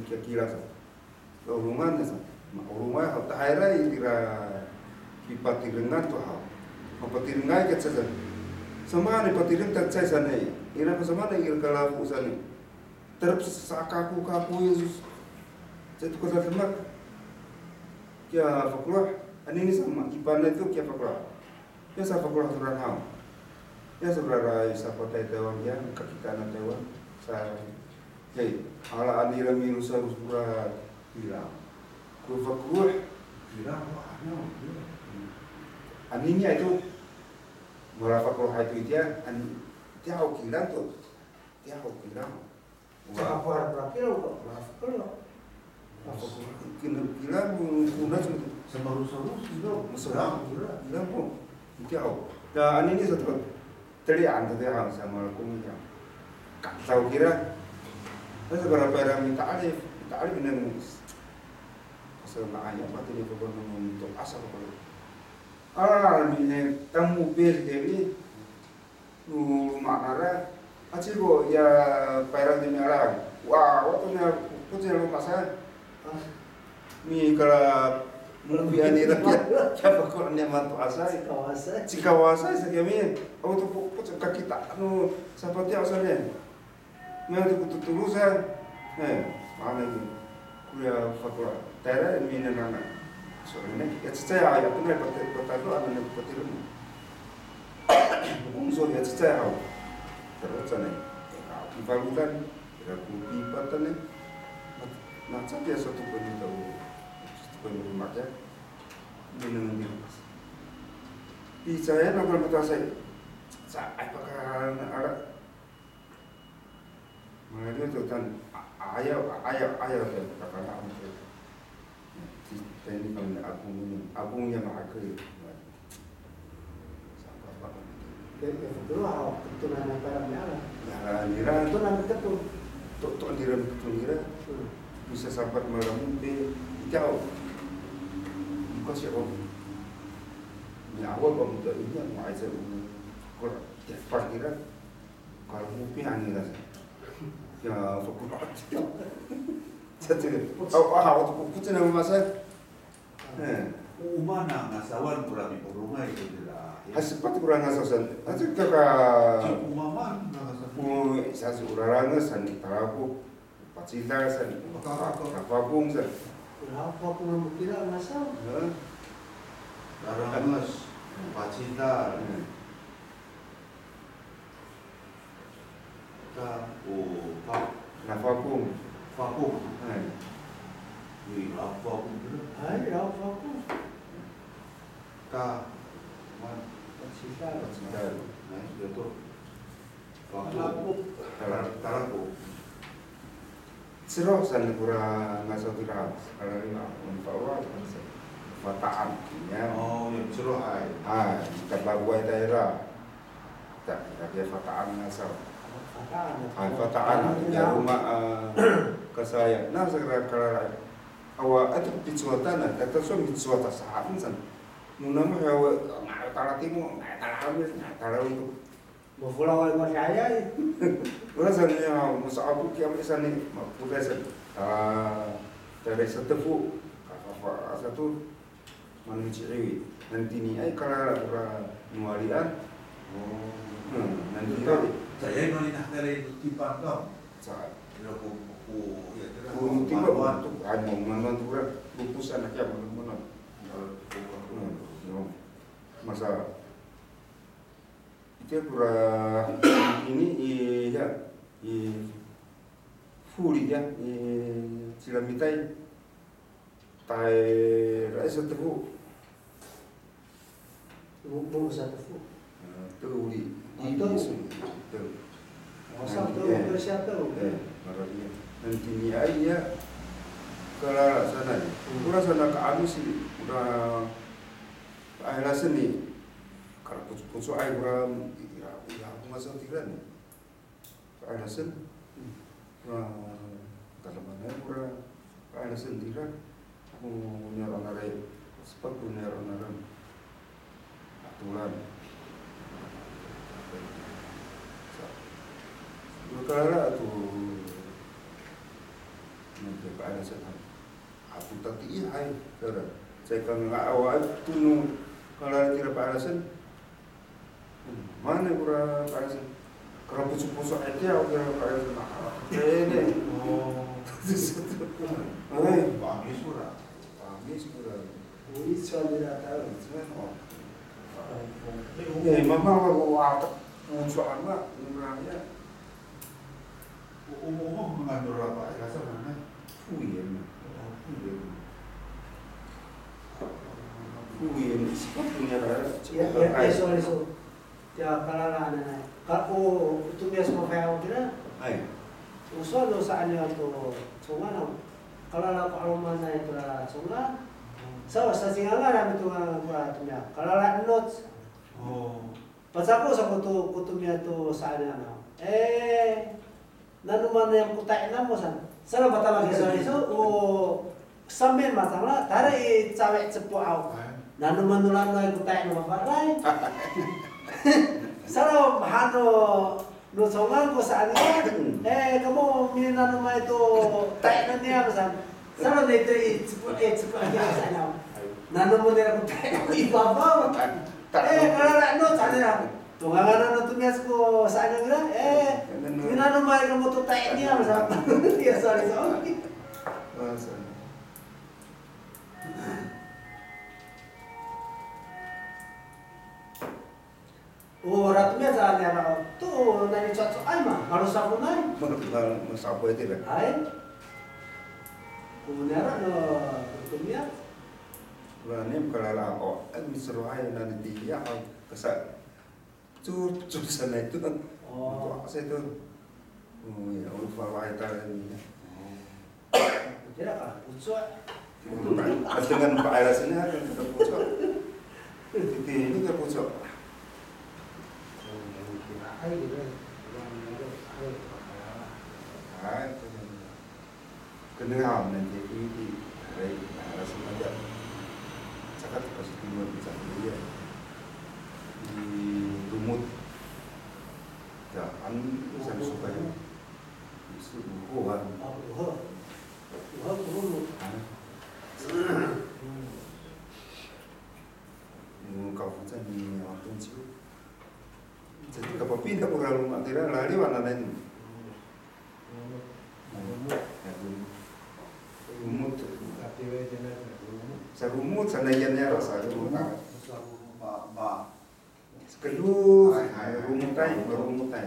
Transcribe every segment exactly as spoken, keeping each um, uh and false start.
Kakilal sa. Ma'orongay sa. Ma'orongay haw, tahira itira pipatirengan to haw. Mapatirengay ka cecay. Samaanay patireng ta cecay sanay. Ira ko samaanay ira kalafo sanay. Terep sa kako kako Yesus. Caay to kadademak. Kiya fakeloh. Anini sa makipanay to kiya fakeloh. Ya sa fakeloh to ran haw. Ya sa raray sa patay Taywan ya, kakita na Taywan. Sa, hey, ala anira mirosaros kora kilang. Ko fakeloh, kilang, wa, ano, anini ay to. Mala fakeloh ay to itiya, an, itiya o kilang to. Itiya o kilang. Wa, wa, wa, kilang to. Wa, fakeloh. Wa, fakeloh. Kina, kilang, mo, mo, na, so, sa marosaros, no. Marosaros. Kilang, kilang, mo. Itiya o. Ya, anini sa to. Telian to tiya sa Malakong tiya. Kacaw kira. Sa kora payrang mita'alif, mita'alif neng. Sa nga'ay a patini ko kono to asa ko. Ala, mi ne, tamu pir kemi. No, ma'anara. Aci ko ya payrang ni miala. Wa, wa to niya, ko to niya loma' sa. Mikala mopian nira kiya, kiya fakeloh niya mato'asay. Cikawasay. Cikawasay sa kiyami. Awa to ko, ko kakita, ano, sapatiya sa niya. Miya to ko totolosan. E, mana ni. Koya fakeloh. Tayra minanana. So, ne, ya cecay, ya, to ne, pati, patado, ano, ne, patireng. Kung so, ya cecay, haw. Taro sa ne. E, haw, kifarodan. Ira ko pipatan e. Na, na, sa tiya sato ko nito. Sato ko nito makiya. Hindi naman din. Picaya na ko mato'asay. Sa, ay, paka, na, ala. Mangaliw to tan, a, ayaw, ayaw, ayaw, to, kakana, ano, to. Ti, tayni kami akong, akong ya maakay. Saka pa kami. Kaya, kaya, fakeloh, aw, to na, na, para, miala. Miala nira. To na, to, to. To, to nira, to nira. Hmm. Misasapat malam, te, ikaw. Bukas ya, oh. Ni awal, kamu tak ini, aku aja, um, kalau, ya, pas kira, kalau mopian nira. Ya, fakeloh. Sa to, aw, aw, ko, ko, ko, ko, ko, ko, E. O 'oma na ngasawan kora mi'orongay to nira. Hasepat kora ngasaw san. Ato kaka. Ci o mama na ngasaw. O, sa ci o Raranges san, Tarako. Pacidal san. Tarako. Tafakong san. Tafakong no kira ngasaw. E. Raranges, Pacidal. E. Ta, o, fa-, Nafakong. Fakong. Hay. Ni, Nafakong. Hay, Nafakong. Ta, ma-, Pacidal. Pacidal. Hay, ya to. Fakong. Tarako. Tara-, Tarako. Ceroh san kora ngasaw tira, kalaliwa, on fa ora, Fata'an, ya. O, ya, ceroh ay. Ay, tabakoay tayra. Ta, ta, kiya Fata'an ngasaw. Fata'an. Ay, Fata'an, ya, roma, a, kasaya. Na, sa kora kalaliwa. Awa, ato picowatan, a, ta, ta, so micowat saan san. Nona mo, awa, nga, tala timo, nga, tala amis, nga, tala untuk. Mafolaw ay masiayay. Ora sa niya, masa'apo kiya misan ni, mapoday sa. A, tayra i Satefo. Kafafa sato. Mano ci'iwi. Nani tiniay kala ora Nowalian. O. Hmm, nani tiniay. Caay no linah tayra i Tipan ka. Sa. Ira ko, ko, ya, ira ko, ko Tipan, Manuan. To, ay, Manuan to ora. Lupusan a kiya Manuan. Hmm, yo. Masa. Itiya kora, ini i, ya, i, Foli ya, i, cila mitay. Tayra i Satefo. Bo, bo Satefo. A, to Foli. A, to. Iso, to. O, sa to, e, to siya to. E, mara iya. Nani tiniay ya. Kala sanay. Hmm. Kora sanay ka'amis i, kora, ay, lasen i. Kala poco, pocoay kora, ira, ira, ako ngasaw tira ni. Ka'alasen. Na, tadamaanay kora ka'alasen tira. Ko niyaro' nangra, sepat ko niyaro' nangra. Atolan. Sa, ora kala ato Nani Pa'elasen han. Ato tatiihay, kira. Caay ka nga'awaay to no kalal tira Pa'elasen. Mana kora Pa'elasen? Kora pocopoco itiya kora Pa'elasen. Ene. O. Ay. Pamis kora. Pamis kora. O, i cowaan nira tao. O. E, mama wa, wa, wa, o cowaan ma, nira ya. O, o, o, mangano ra Pa'elasen hananay. 复眼嘛。哦，复眼嘛。复眼，什么复眼啊？Ya, ya, ya, sorry, sorry. Tiya kalala hananay. Ka, o, o tomiyas ko fayaw kira. Hay. O sowal no saan niya to congan, kalala ko 'alomanay kora congan. Sa, sasingangan nami to ngangan kora tomiyas. Kalala 'eloc. O. Paca'of sa ko to, ko tomiya to saan niyam. E, nanoman niyam ko tai namo san. Sa matama kiso iso, o samin matangla, tara i cawi' cepo aw. Nanoman no lanoay ko tai no mafaeray. Sa mahano no congan ko saan niya. E, kamo minanomay to tai no niyam san. Sa nano nitira i cepo, i cepo lagi sa nano. Nano mo nira ko tai i babaw. E, kalala 'eloc sa nira. To ngangan no tomiyas ko saan nira. E, minanomay kamo to tai niyam sa. Ya, sorry, sorry. O, ra tomiyas a niyaro' to, nani cowacowaay ma, malosafonay. Ma, ma, masafoy tira. Hay. O niyaro' no tomiyas. Ra niyam kalala ako, ay, miseroay nani tiya, ay, kasa, cur, cur sanay to. O. Cur sanay to. O, ya, o faeray tayra nira. Tira ka, poco'. Dengan Pa'elasen, dengan poco'. Titini ka poco'. Ay, titini. Kenengaw nanti ini di, ay, Pa'elasen aca. Saka kasi tumulong sa iya. Di lumot. Ya, an, sa suka ya. Isu buho, an. A, buho. Buho, buho. A. Hm. Hm, kafocan ni Wangtong ciw. Jadi, kapapinda ko ra loma' tira, laliw hananay. Hm. Hm. Ya, lumot. Lumot. Sa lumot, sanay iyan ya, sa lumot. Sa lumot, ma, ma. Kedus, hay, hay, malomotay, malomotay.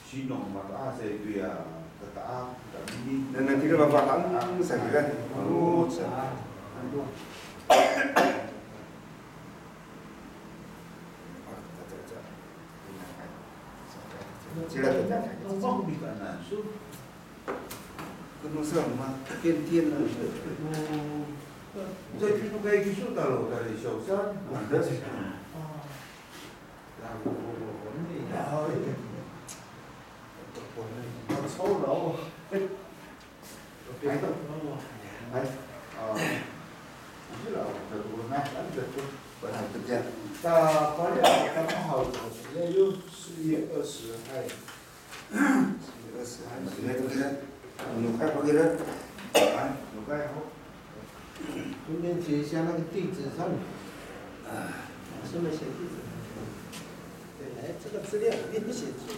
Sinong mato'asay to ya, tata'ak, tata'ak. Nanay tira mafahang sa kira, malomot sa. Sira, tata'ak. Kano sa, ma, 天天 na. O. Sa cinokay kiso talo, tali siyaw san. A, da. A, ko, ko, ko, ni, a, ko, ko, ni. A, so, no. Hay. Hay. A. Isi la, ko, ko, na, na, ko. Sa, pali, a, kamo haw, ya, yo, 十月二十，hay. 十月二十，十月二十，你快回来了。啊，你快好。中间写一下那个地址上面。啊，上面写地址。对，哎，这个资料一定不写错。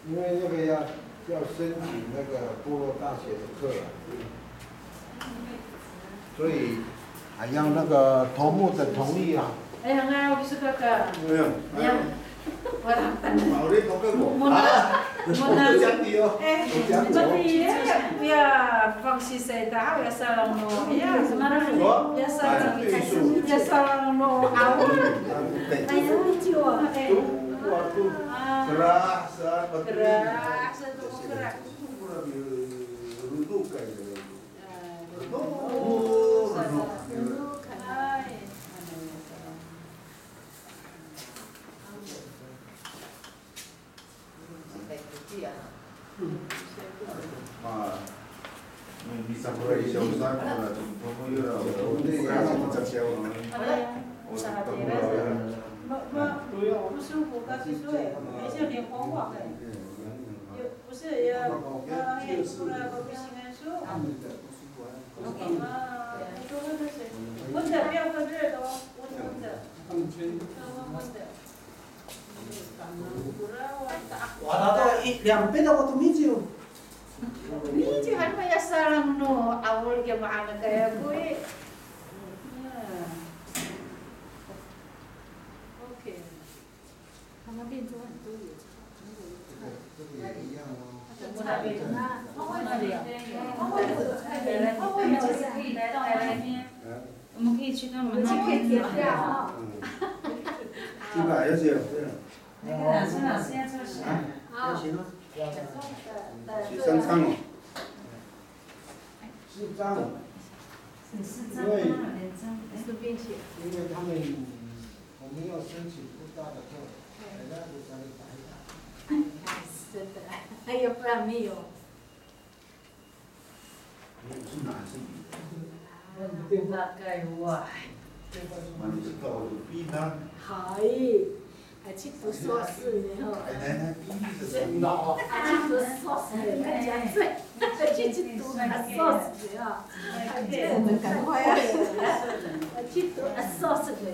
因为那个要，要申请那个部落大学的课啊。 所以还要那个头目的同意啊。哎呀，那我是哥哥。哎呀，哎呀，我老板。我的头哥哥。我呢，啊，我呢，我讲你哦，哎，我讲你哦。我的也，ya, pangsisay ta, ya salang no, ya, ya salang, ya salang no, aw. Ay, ya, tu, waktu, ah, gerah, sa, gerah, sa, tu, gerah. Renungkan. OK。啊，都温的水，温的，不要喝热的哦，温温的。他们圈。要温温的。哇，那都一两倍的我都没有。你就还没有杀了呢，啊，我给妈那个不会。嗯。OK。 他们变装很多也是，这个也一样哦。那他会怎么样？他会怎么样？他会有，就是可以来到我们这边，我们可以去他们那边。嗯。这个还要这样，这样。那个老师，老师要做什么？啊，要行了。这样子啊。十三张哦。十张。十三张，因为，那有点重。因为他们 我们要申请不大的课，人家就家里打一打。哎，真的，哎呀，不然没有。你是男是女的？大概我。那你是告诉我呢？嗨，还去读硕士呢，吼。哎，来，来，第一个是真的哦。还去读硕士呢，人家这，还去读硕士呢，啊。哎，这很赶快啊。还去读硕士呢。